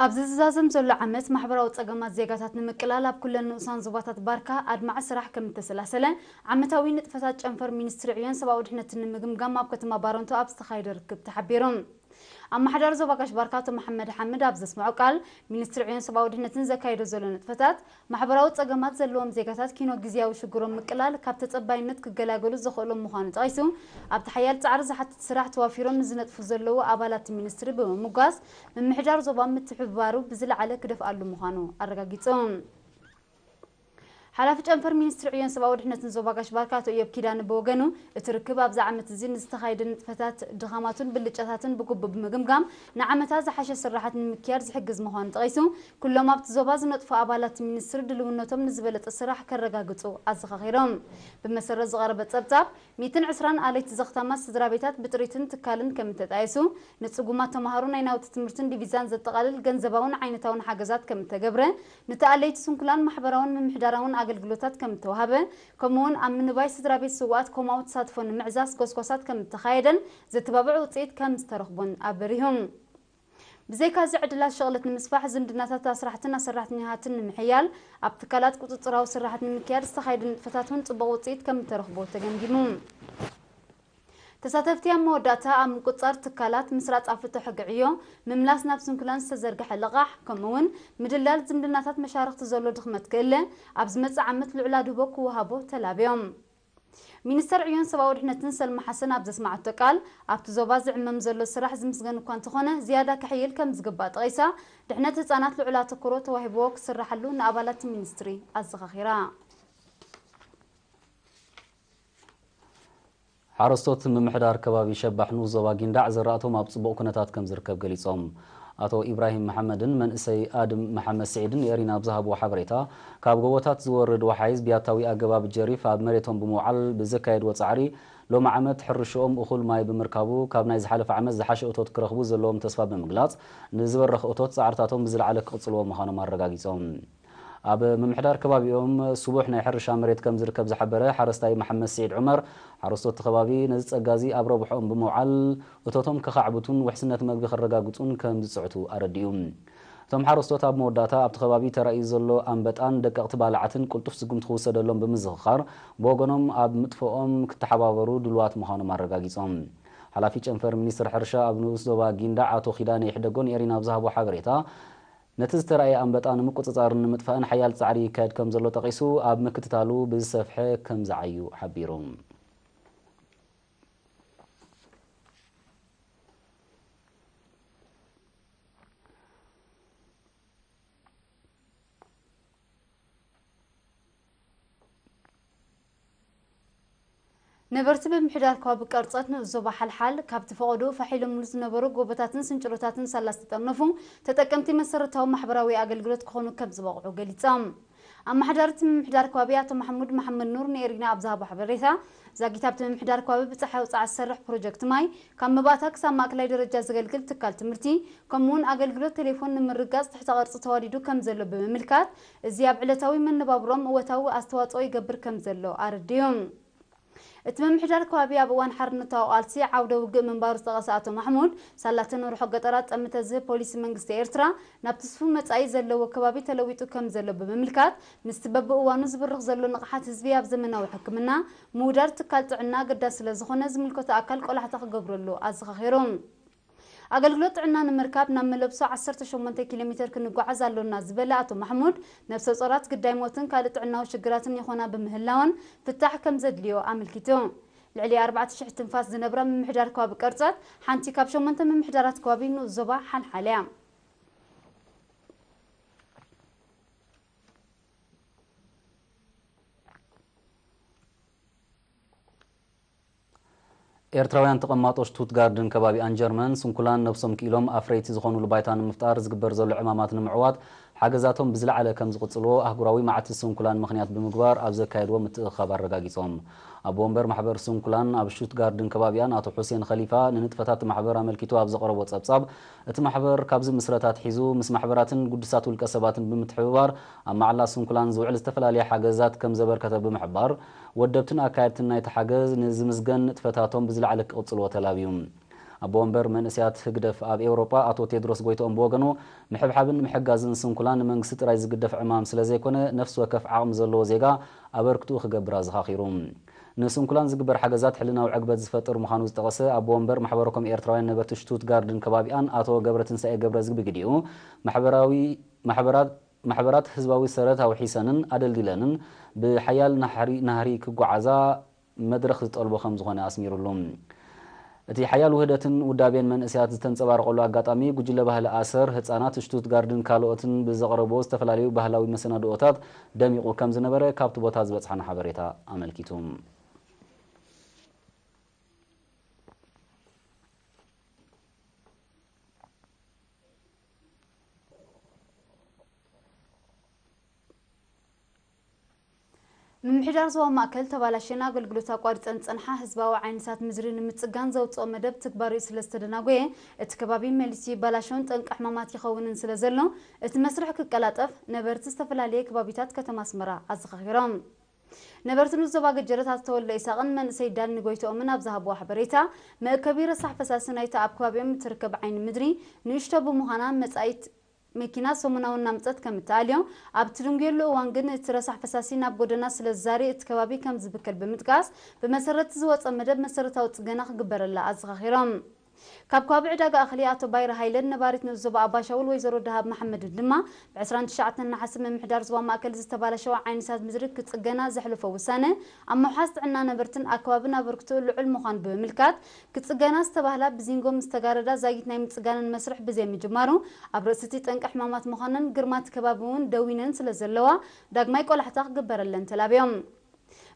ኣብዚ ዝዛዘም ዘሎ ዓመት ማሕበራዊ ጸገማት ዜጋታት ንምቅላል ኣብ ኩለን ንኡሳን ዞባታት ባርካ ኣድማዒ ስራሕ ከም እተሰላሰለ ዓመታዊ ንጥፈታት ጨንፈር ሚኒስትሪ ዕዮን ሰብኣዊ ድሕነትን ንምግምጋም ኣብ ከተማ ባረንቱ ኣብ ዝተኻየደ ርክብ ተሓቢሩ። ኣመሓዳሪ ዞባ ጋሽ ባርካ ኣቶ መሓመድ ሓምድ ኣብ ዘስምዖ ቃል፣ ሚኒስትሪ ዕዮን ሰብኣዊ ድሕነትን ዘካየዶ ዘሎ ንጥፈታት ማሕበራዊ ጸገማት ዘለዎም ዜጋታት ኪኖ ግዝያዊ ሽግሮም ምቅላል ካብ ተጸባይነት ክገላገሉ ዘኽእሎም ምዃኑ ጠቒሱ፣ ኣብቲ ሓያል ጻዕሪ ዝሓትት ስራሕ ተዋፊሮም ንዝነጥፉ ዘለዉ ኣባላት ሚኒስትሪ ብምምጓስ፣ ምምሕዳር ዞባ ምትሕብባሩ ብዝለዓለ ክደፍኣሉ ምዃኑ ኣረጋጊጹ። ሓላፊ ጨንፈር ሚኒስትሪ ዕዮን ሰብኣዊ ድሕነትን ዞባ ጋሽ ባርካ ኣቶ እዮብ ኪዳነ ብወገኑ፣ እቲ ርክብ ኣብዚ ዓመት እዚ ንዝተኻየደ ንጥፈታት ድኻማቱን ብልጫታትን ብግቡእ ብምግምጋም ንዓመታ ዝሓሸ ስራሓት ንምክያድ ዝሕግዝ ምዃኑ ጠቒሱ፣ ኩሎም ኣብቲ ዞባ ዝነጥፉ ኣባላት ሚኒስትሪ ድልውነቶም ንዝበለጸ ስራሕ ከረጋግጹ ኣዘኻኺሮም። ብመሰረት ዝቐረበ ጸብጻብ፣ ሚእትን ዕስራን ኣለይቲ ዘኽታማት ስድራ ቤታት ብጥሪትን ትካልን ከም እተጣየሱ፣ ንጽጉማት ተማሃሮ ናይ ናውቲ ትምህርትን ዲቪዛን ዘጠቓልል ገንዘባውን ዓይነታውን ሓገዛት ከም እተገብረ፣ ንተኣለይቲ ስንኩላን ማሕበራውን ምምሕዳራውን ኣገልግሎታት ከም እተዋህበ፣ ከምኡውን ኣብ ምንባይ ስድራ ቤት ስውኣት ኮማዊ ተሳትፎ ንምዕዛዝ ጎስጓሳት ከም እተኻየደን ዘተባብዕ ውጽኢት ከም ዝተረኽቦን ኣብሪሁ። ብዘይካዚ ዕድላት ሸቕለት ንምስፋሕ፣ ዝምድናታት ኣስራሕትን ኣሰራሕተኛታትን ንምሕያል፣ ኣብ ትካላት ቁጽጽራዊ ስራሓት ንምክያድ ዝተኻየዱ ንጥፈታት እውን ጽቡቕ ውጽኢት ከም እተረኽቦ ተገምጊሙ። ተሳተፍቲ ኣብ መወዳእታ ኣብ ምቁጽጻር ትካላት፣ ምስራጽ ኣፍልጦ ሕጊ ዕዮ፣ ምምላስ ናብ ስንኩላን ዝተዘርግሐ ልቓሕ፣ ከምኡ'ውን ምድልዳል ዝምድናታት መሻርኽቲ ዘሎ ድኽመት ክእለ፣ ኣብ ዝመጽእ ዓመት ልዑል ኣድህቦ ክወሃቦ ተላብዮም። ሚኒስተር ዕዮን ሰብኣዊ ድሕነትን ሰልማ ሓሰን ኣብ ዘስማዓቶ ቃል፣ ኣብቲ ዞባ ዝዕመም ዘሎ ስራሕ ዝምስገን እኳ እንተኾነ፣ ዝያዳ ክሕይል ከም ዝግባእ ጠቒሳ፣ ድሕነት ህጻናት ልዑል ኣተኩሮ ተዋሂብዎ ክስራሓሉ ንኣባላት እቲ ሚኒስትሪ ኣዘኻኺራ። ሓረስቶት ምምሕዳር ከባቢ ሸባሕ ንኡስ ዞባ ጊንዳዕ ዝራእቶም ኣብ ጽቡቕ ኩነታት ከም ዝርከብ ገሊጾም። ኣቶ ኢብራሂም መሓመድን መንእሰይ ኣድም መሓመድ ስዒድን ንኤሪና ኣብ ዝሃብዎ ሓበሬታ፣ ካብ ጎቦታት ዝወርድ ወሓይዝ ብያታዊ ኣገባብ ጀሪፍ ኣብ መሬቶም ብምውዓል ብዘካየድዎ ጻዕሪ፣ ሎሚ ዓመት ሕርሽኦም እኹል ማይ ብምርካቡ፣ ካብ ናይ ዝሓለፈ ዓመት ዝሓሸ እቶት ክረኽቡ ዘለዎም ተስፋ ብምግላጽ፣ ንዝበረኸ እቶት ጻዕርታቶም ብዝለዓለ ክቕጽልዎ ምዃኖም ኣረጋጊጾም። ኣብ ምምሕዳር ከባቢኦም ስቡሕ ናይ ሕርሻ መሬት ከም ዝርከብ ዝሓበረ ሓረስታይ መሓመድ ስዒድ ዑመር፣ ሓረስቶት እቲ ከባቢ ነዚ ጸጋ እዚ ኣብ ረብሕኦም ብምውዓል እቶቶም ከኻዕብቱን ውሕስነት መግቢ ከረጋግጹን ከም ዝጽዕቱ ኣረዲኡ። እቶም ሓረስቶት ኣብ መወዳእታ ኣብቲ ከባቢ ተራእዩ ዘሎ ኣንበጣን ደቀቕቲ ባልዓትን ቅልጡፍ ስጉምቲ ክውሰደሎም ብምዝኽኻር፣ ብወገኖም ኣብ ምጥፍኦም ክተሓባበሩ ድሉዋት ምዃኖም ኣረጋጊጾም። ሓላፊ ጨንፈር ሚኒስትሪ ሕርሻ ኣብ ንኡስ ዞባ ጊንዳዕ ኣቶ ኪዳነ ይሕደጎ ንኤሪና ኣብ ዝሃቦ ሓበሬታ፣ ነቲ ዝተራእየ ኣንበጣ ንምቁጽጻርን ንምጥፋእን ሓያል ጻዕሪ ይካየድ ከም ዘሎ ጠቒሱ፣ ኣብ ምክትታሉ ብዝሰፍሐ ከም ዝዓዩ ሓቢሩ። ነበርቲ ምምሕዳር ከባቢ ቀርጸት ንኡስ ዞባ ሓልሓል፣ ካብቲ ፈቐዶኡ ፋሕ ኢሎምሉ ዝነበሩ ጎቦታትን ስንጭሮታትን ሳላ ዝተጠርነፉ፣ ተጠቀምቲ መሰረታዊ ማሕበራዊ ኣገልግሎት ክኾኑ ከም ዝበቕዑ ገሊጾም። ኣመሓዳሪ እቲ ምምሕዳር ከባቢ ኣቶ ማሕሙድ መሓመድ ኑር ንኤሪና ኣብ ዝሃቦ ሓበሬታ፣ ዛጊት ኣብቲ ምምሕዳር ከባቢ ብጸሓይ ውጽዓት ዝሰርሕ ፕሮጀክት ማይ፣ ካብ መባእታ ክሳብ ማእከላይ ደረጃ ዘገልግል ትካል ትምህርቲ፣ ከምኡ'ውን ኣገልግሎት ቴሌፎን ንምርግጋጽ ትሕተ ቅርጺ ተዋዲዱ ከም ዘሎ ብምምልካት፣ እዚ ኣብ ዕለታዊ መነባብሮኦም እወታዊ ኣስተዋጽኦ ይገብር ከም ዘሎ ኣረዲኡ። እቲ ምምሕዳር ከባቢ ኣብ እዋን ሓርነታዊ ቃልሲ ዓውደ ውግእ ምንባሩ ዝጠቐሰ ኣቶ ማሕሙድ፣ ሳላተን ርሑቕ ገጠራት ጠምተ ዝህብ ፖሊሲ መንግስቲ ኤርትራ፣ ናብቲ ስፉው መጻኢ ዘለዎ ከባቢ ተለዊጡ ከም ዘሎ ብምምልካት፣ ምስቲ በብእዋኑ ዝብርኽ ዘሎ ንቕሓት ህዝቢ ኣብ ዘመናዊ ሕክምና፣ ምውዳድ ትካል ጥዕና ኣገዳሲ ስለ ዝኾነ፣ ዝምልከቶ ኣካል ቆላሕታ ክገብረሉ ኣዘኻኺሩ። ኣገልግሎት ጥዕና ንምርካብ ናብ መለብሶ ዓሰርተ ሸሞንተ ኪሎ ሜተር ክንጓዓዝ ኣሎና ዝበለ ኣቶ ማሕሙድ፣ ነብሰ ጾራት ግዳይ ሞትን ካልእ ጥዕናዊ ሽግራትን ይኾና ብምህላወን ፍታሕ ከም ዘድልዮ ኣመልኪቱ። ልዕሊ ኣርባዕተ ሽሕ ትንፋስ ዝነብራ ምምሕዳር ከባቢ ቀርጸት ሓንቲ ካብ ሸሞንተ ምምሕዳራት ከባቢ ንኡስ ዞባ ሓልሓል እያ። ኤርትራውያን ተቐማጦ ሽቱትጋርድን ከባቢኣን ጀርመን፣ ስንኩላን ነብሶም ክኢሎም ኣፍረይቲ ዝኾኑሉ ባይታ ንምፍጣር ዝግበር ዘሎ ዕማማት ንምዕዋት ሓገዛቶም ብዝለዓለ ከም ዝቕጽልዎ ኣህጉራዊ መዓልቲ ስንኩላን ምኽንያት ብምግባር ኣብ ዘካየድዎ ምትእኽኻብ ኣረጋጊጾም። ኣቦ ወንበር ማሕበር ስንኩላን ኣብ ሽቱትጋርድን ከባቢኣን ኣቶ ሑሴን ኸሊፋ ንንጥፈታት ማሕበር ኣመልኪቱ ኣብ ዘቕረቦ ጸብጻብ፣ እቲ ማሕበር ካብ ዝምስረት ኣትሒዙ ምስ ማሕበራትን ግዱሳት ውልቀ ሰባትን ብምትሕብባር ኣብ መዓላ ስንኩላን ዝውዕል ዝተፈላለየ ሓገዛት ከም ዘበርከተ ብምሕባር፣ ወደብትን ኣካየድትን ናይቲ ሓገዝ ንዝምስገን ንጥፈታቶም ብዝለዓለ ክቕጽልዎ ተላብዩ። ኣቦ ወንበር መንእሰያት ህግደፍ ኣብ ኤውሮጳ ኣቶ ቴድሮስ ጎይትኦም ብወገኑ፣ ምሕብሓብን ምሕጋዝን ስንኩላን ንመንግስቲ ጥራይ ዝግደፍ ዕማም ስለ ዘይኮነ፣ ነፍሲ ወከፍ ዓቕሚ ዘለዎ ዜጋ ኣበርክትኡ ክገብር ኣዘኻኺሩ። ንስንኩላን ዝግበር ሓገዛት ሕልናዊ ዕግበት ዝፈጥር ምዃኑ ዝጠቐሰ ኣቦ ወንበር ማሕበረ ኮም ኤርትራውያን ነበርቲ ሽቱትጋርድን ከባቢኣን ኣቶ ገብረትንሳኤ ገብረዝጊ ብግዲኡ፣ ማሕበራዊ ማሕበራት ማሕበራት ህዝባዊ ሰረት ኣውሒሰንን ኣደልዲለንን ብሓያል ናህሪ ናህሪ ክጓዓዛ መድረኽ ዝጠልቦ ከም ዝኾነ ኣስሚሩሉ። እቲ ሓያል ውህደትን ውዳቤን መንእሰያት ዝተንጸባረቐሉ ኣጋጣሚ፣ ጉጅለ ባህሊ ኣሰር፣ ህጻናት፣ ሽቱትጋርድን ካልኦትን ብዘቕረብዎ ዝተፈላለዩ ባህላዊ መሰናድኦታት ደሚቑ ከም ዝነበረ ካብቲ ቦታ ዝበጽሓና ሓበሬታ ኣመልኪቱ። ምምሕዳር ዞባ ማእከል፣ ተባላሽየን ኣገልግሎት ኣቋሪጸን ዝጸንሓ ህዝባዊ ዓይነታት ምድሪ ንምጽጋን ዘውጽኦ መደብ ትግባርኡ ስለ ዝተደናጎየ፣ እቲ ከባቢ መሊሱ ይበላሾን ጠንቂ ሕማማት ይኸውንን ስለ ዘሎ፣ እቲ መስርሕ ክቀላጠፍ ነበርቲ ዝተፈላለየ ከባቢታት ከተማ ኣስመራ ኣዘኻኺሮም። ነበርቲ ንዞባ ገጀረት ኣቶ ተወልደ ኢሳቕን መንእሰይ ዳኒ ጎይትኦምን ኣብ ዝሃብዎ ሓበሬታ፣ መእከቢ ረሳሕ ፈሳሲ ናይታ ኣብ ከባቢኦም እትርከብ ዓይኒ ምድሪ ንእሽቶ ብምዃና፣ መጻኢት መኪና ሰሙናዊ እናምጸት ከም እትኣልዮ፣ ኣብ ትድንጉየሉ እዋን ግን እቲ ረሳሕ ፈሳሲ ናብ ጎደና ስለ ዝዛሪ እቲ ከባቢ ከም ዝብከል ብምጥቃስ፣ ብመሰረት ዝወጸ መደብ መሰረታዊ ጽገና ክግበረላ ኣዘኻኺሮም። ካብ ከባቢ ዕዳጋ እኽሊ ኣቶ ባይረ ሃይለን ነባሪት ንኡስ ዞባ ኣባሻውል ወይዘሮ ደሃብ መሓመድን ድማ፣ ብ ዕስራን ትሽዓተን ነሓሰ ምምሕዳር ዞባ ማእከል ዝተባላሸወ ዓይነታት ምድሪ ክጽገና ዘሕለፎ ውሳነ፣ ኣብ ምውሓስ ጥዕና ነበርትን ኣከባብን ኣበርክትኡ ልዑል ምዃኑ ብምምልካት፣ ክጽገና ዝተባህላ ብዚንጎ ምስ ተጋረዳ ዛጊት ናይ ምጽጋነን መስርሕ ብዘይምጅማሩ፣ ኣብ ርእሲ እቲ ጠንቂ ሕማማት ምዃነን ግርማት ከባቢ እውን ደዊነን ስለ ዘለዋ፣ ዳግማይ ቆላሕታ ክግበረለን ተላብዮም።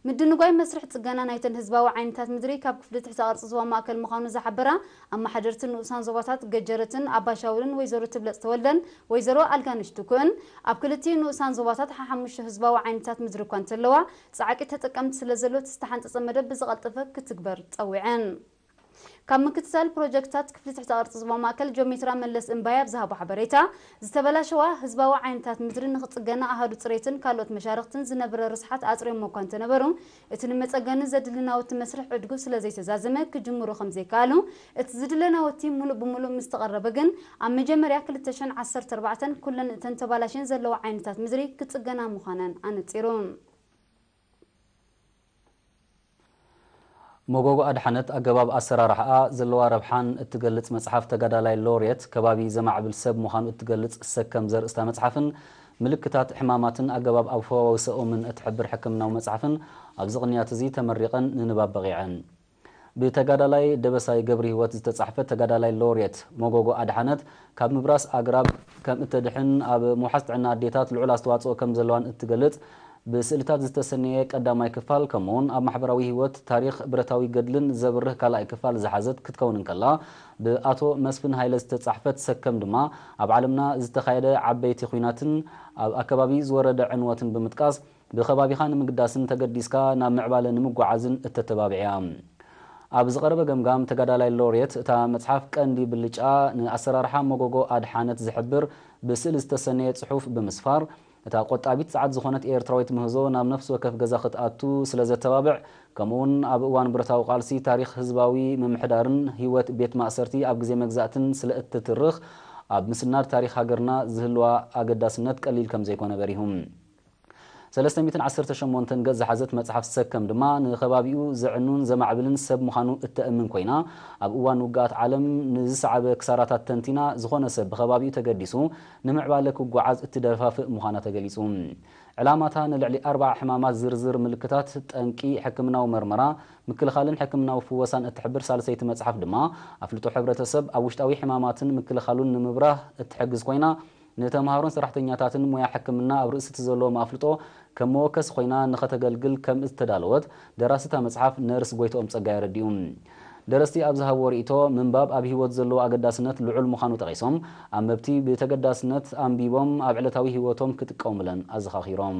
ምድንጓይ መስርሕ ጽገና ናይተን ህዝባዊ ዓይነታት ምድሪ ካብ ክፍሊ ትሕተ ቅርጺ ዞባ ማእከል ምዃኑ ዝሓበራ ኣመሓደርቲ ንኡሳን ዞባታት ገጀረትን ኣባሻውልን ወይዘሮ ትብለጽ ተወልደን ወይዘሮ ኣልጋነሽ ትኩእን፣ ኣብ ክልቲኡ ንኡሳን ዞባታት ሓሓሙሽተ ህዝባዊ ዓይነታት ምድሪ እኳ እንተለዋ፣ ጻዕቂ ተጠቀምቲ ስለ ዘሎ፣ እቲ ዝተሓንጸጸ መደብ ብዝቐልጠፈ ክትግበር ጸዊዐን። ካብ ምክትታል ፕሮጀክትታት ክፍሊ ትሕተ ቅርጺ ዞባ ማእከል ጆሜትራ መለስ እምባይ ኣብ ዝሃቦ ሓበሬታ፣ ዝተበላሸዋ ህዝባዊ ዓይነታት ምድሪ ንኽጽገና ኣሃዱ ጽሬትን ካልኦት መሻርኽትን ዝነበረ ርስሓት ኣጽርዮሞ እኳ እንተነበሩ፣ እቲ ንመጸገኒ ዘድሊ ናውቲ መስርሕ ዕድጉ ስለ ዘይተዛዘመ ክጅምሩ ከም ዘይከኣሉ፣ እቲ ዝድለ ናውቲ ሙሉእ ብሙሉእ ምስ ተቐረበ ግን፣ ኣብ መጀመርያ ክልተ ሽሕን ዓሰርተ ኣርባዕተን ኩለን እተን ተባላሽን ዘለዋ ዓይነታት ምድሪ ክጽገና ምዃነን ኣነጺሩ። መጎጎ ኣድሓነት ኣገባብ ኣሰራርሓኣ ዘለዋ ረብሓን እትገልጽ መጽሓፍ ተጋዳላይ ሎሬት ከባቢ ዘማዕብል ሰብ ምዃኑ እትገልጽ ሰከም ዘርእስታ መጽሓፍን ምልክታት ሕማማትን ኣገባብ ኣፈዋውሰኦምን እትሕብር ሕክምናዊ መጽሓፍን ኣብዚ ቅንያት እዚ ተመሪቐን ንንባብ በቒዐን። ብተጋዳላይ ደበሳይ ገብረ ህይወት ዝተጻሕፈት ተጋዳላይ ሎሬት መጎጎ ኣድሓነት ካብ ምብራስ ኣግራብ ከም እተድሕን ኣብ ምውሓስ ጥዕና ኣዴታት ልዑል ኣስተዋጽኦ ከም ዘለዋን እትገልጽ ብስእልታት ዝተሰነየ ቀዳማይ ክፋል፣ ከምኡውን ኣብ ማሕበራዊ ህይወት ታሪኽ ብረታዊ ገድልን ዘብርህ ካልኣይ ክፋል ዝሓዘት ክትከውን እንከላ፣ ብኣቶ መስፍን ሃይለ ዝተጻሕፈት ሰከም ድማ ኣብ ዓለምና ዝተኻየደ ዓበይቲ ኲናትን ኣብ ኣከባቢ ዝወረደ ዕንወትን ብምጥቃስ፣ ብኸባቢኻ ንምግዳስን ተገዲስካ ናብ ምዕባለ ንምጉዓዝን እተተባብዕ እያ። ኣብ ዝቐረበ ገምጋም፣ ተጋዳላይ ሎሬት እታ መጽሓፍ ቀንዲ ብልጫ ንኣሰራርሓ መጎጎ ኣድሓነት ዝሕብር ብስእሊ ዝተሰነየ ጽሑፍ ብምስፋር፣ እታ ቆጣቢት ጸዓት ዝኾነት ኤርትራዊት ምህዞ ናብ ነፍሲ ወከፍ ገዛ ክትኣቱ ስለ ዘተባብዕ፣ ከምኡውን ኣብ እዋን ብረታዊ ቃልሲ ታሪኽ ህዝባዊ ምምሕዳርን ህይወት ቤት ማእሰርቲ ኣብ ግዜ መግዛእትን ስለ እትትርኽ፣ ኣብ ምስናድ ታሪኽ ሃገርና ዝህልዋ ኣገዳስነት ቀሊል ከም ዘይኮነ በሪሁ። ሰለስተ ሚእትን ዓሰርተ ሸሞንተን ገጽ ዝሓዘት መጽሓፍ ሰከም ድማ ንኸባቢኡ ዘዕኑን ዘማዕብልን ሰብ ምዃኑ እተእምን ኮይና፣ ኣብ እዋን ውግኣት ዓለም ንዝሰዓበ ክሳራታት ተንቲና፣ ዝኾነ ሰብ ብኸባቢኡ ተገዲሱ ንምዕባለ ክጓዓዝ እትደፋፍእ ምዃና ተገሊጹ። ዕላማታ ንልዕሊ ኣርብዓ ሕማማት ዝርዝር ምልክታት ጠንቂ፣ ሕክምናዊ መርመራ፣ ምክልኻልን ሕክምናዊ ፍወሳን እትሕብር ሳልሰይቲ መጽሓፍ ድማ፣ ኣፍልጦ ሕብረተሰብ ኣብ ውሽጣዊ ሕማማትን ምክልኻሉን ንምብራህ እትሕግዝ ኮይና፣ ንተምሃሮን ሰራሕተኛታትን ሞያ ሕክምና ኣብ ርእሲ እቲ ዘለዎም ኣፍልጦ ከም መወከሲ ኮይና ንኸተገልግል ከም እተዳለወት ደራሲ እታ መጽሓፍ ነርስ ጎይትኦም ጸጋይ ኣረዲኡ። ደረስቲ ኣብ ዝሃብዎ ርእይቶ፣ ምንባብ ኣብ ህይወት ዘለዎ ኣገዳስነት ልዑል ምዃኑ ጠቒሶም፣ ኣንበብቲ ብተገዳስነት ኣንቢቦም ኣብ ዕለታዊ ህይወቶም ክጥቀሙለን ኣዘኻኺሮም።